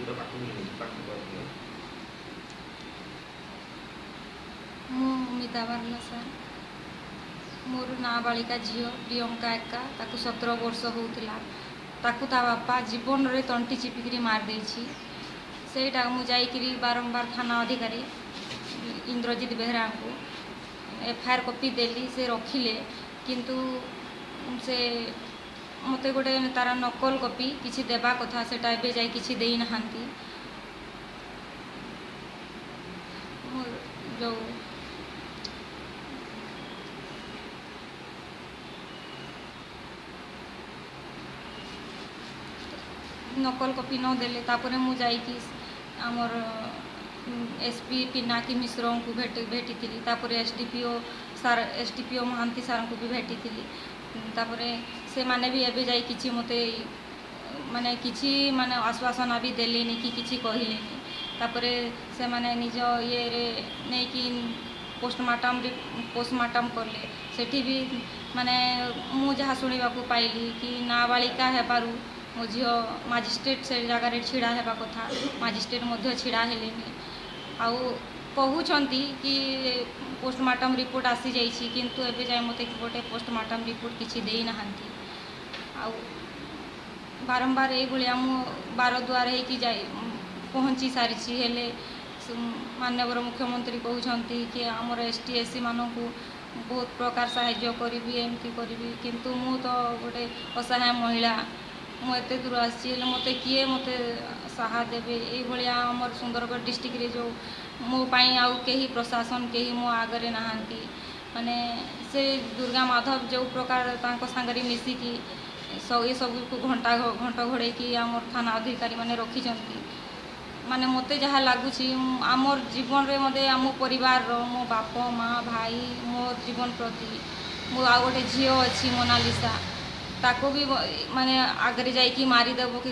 ପୁରା ପାଖକୁ ନେଇକି ପାଖକୁ ଆସିବ। ମୁଁ ମିତା ବାର୍ଲା ସାର୍। ମୋର ନାବାଳିକା ଝିଅ ପ୍ରିୟଙ୍କା ଏକା, ତାକୁ 17 ବର୍ଷ ହେଉଥିଲା। ତାକୁ ତା ବାପା ଜୀବନରେ ତଣ୍ଟି ଚିପିକିରି ମାରିଦେଇଛି। ସେଇଟା ମୁଁ ଯାଇକିରି ବାରମ୍ବାର ଥାନା ଅଧିକାରୀ ଇନ୍ଦ୍ରଜିତ ବେହେରାଙ୍କୁ ଏଫଆଇଆର୍ କପି ଦେଲି, ସେ ରଖିଲେ, କିନ୍ତୁ ସେ ମୋତେ ଗୋଟେ ତାର ନକଲ କପି କିଛି ଦେବା କଥା, ସେଇଟା ଏବେ ଯାଇ କିଛି ଦେଇନାହାନ୍ତି। ମୁଁ ଯେଉଁ ନକଲ କପି ନ ଦେଲେ, ତାପରେ ମୁଁ ଯାଇକି ଆମର ଏସ୍ ପି ପିନାକୀ ମିଶ୍ରଙ୍କୁ ଭେଟିଥିଲି। ତାପରେ S D P O sir, S D P O Mohanty ସାର୍ଙ୍କୁ ବି ଭେଟିଥିଲି। ତାପରେ ସେମାନେ ବି ଏବେ ଯାଇ କିଛି ମୋତେ ମାନେ କିଛି ମାନେ ଆଶ୍ୱାସନା ବି ଦେଲେନି କି କିଛି କହିଲେନି। ତାପରେ ସେମାନେ ନିଜ ଇଏରେ ନେଇକି ପୋଷ୍ଟମର୍ଟମ୍ କଲେ। ସେଠି ବି ମାନେ ମୁଁ ଯାହା ଶୁଣିବାକୁ ପାଇଲି କି ନାବାଳିକା ହେବାରୁ ମୋ ଝିଅ ମାଜିଷ୍ଟ୍ରେଟ୍ ସେ ଜାଗାରେ ଛିଡ଼ା ହେବା କଥା, ମାଜିଷ୍ଟ୍ରେଟ୍ ମଧ୍ୟ ଛିଡ଼ା ହେଲେନି। ଆଉ କହୁଛନ୍ତି କି ପୋଷ୍ଟମର୍ଟମ୍ ରିପୋର୍ଟ ଆସିଯାଇଛି, କିନ୍ତୁ ଏବେ ଯାଏ ମୋତେ ଗୋଟେ ପୋଷ୍ଟମର୍ଟମ୍ ରିପୋର୍ଟ କିଛି ଦେଇନାହାନ୍ତି। ଆଉ ବାରମ୍ବାର ଏଇଭଳିଆ ମୁଁ ବାର ଦୁଆର ହେଇକି ଯାଇ ପହଞ୍ଚି ସାରିଛି। ହେଲେ ମାନ୍ୟବର ମୁଖ୍ୟମନ୍ତ୍ରୀ କହୁଛନ୍ତି କି ଆମର ଏସ୍ ଟି ଏସ୍ ସି ମାନଙ୍କୁ ବହୁତ ପ୍ରକାର ସାହାଯ୍ୟ କରିବି, ଏମିତି କରିବି, କିନ୍ତୁ ମୁଁ ତ ଗୋଟେ ଅସହାୟ ମହିଳା। ମୁଁ ଏତେ ଦୂର ଆସିଛି, ହେଲେ ମୋତେ କିଏ ମୋତେ ସାହା ଦେବେ? ଏଇଭଳିଆ ଆମର ସୁନ୍ଦରଗଡ଼ ଡିଷ୍ଟ୍ରିକ୍ଟରେ ଯେଉଁ ମୋ ପାଇଁ ଆଉ କେହି ପ୍ରଶାସନ କେହି ମୋ ଆଗରେ ନାହାନ୍ତି। ମାନେ ସେ ଦୁର୍ଗା ମାଧବ ଯେଉଁ ପ୍ରକାର ତାଙ୍କ ସାଙ୍ଗରେ ମିଶିକି ଏସବୁକୁ ଘଣ୍ଟା ଘଣ୍ଟ ଘୋଡ଼େଇକି ଆମର ଥାନା ଅଧିକାରୀମାନେ ରଖିଛନ୍ତି। ମାନେ ମୋତେ ଯାହା ଲାଗୁଛି, ଆମର ଜୀବନରେ ମୋତେ ଆମ ପରିବାରର ମୋ ବାପ ମା ଭାଇ ମୋ ଜୀବନ ପ୍ରତି, ମୋ ଆଉ ଗୋଟେ ଝିଅ ଅଛି ମୋନାଲିସା, ତାକୁ ବି ମାନେ ଆଗରେ ଯାଇକି ମାରିଦେବ କି।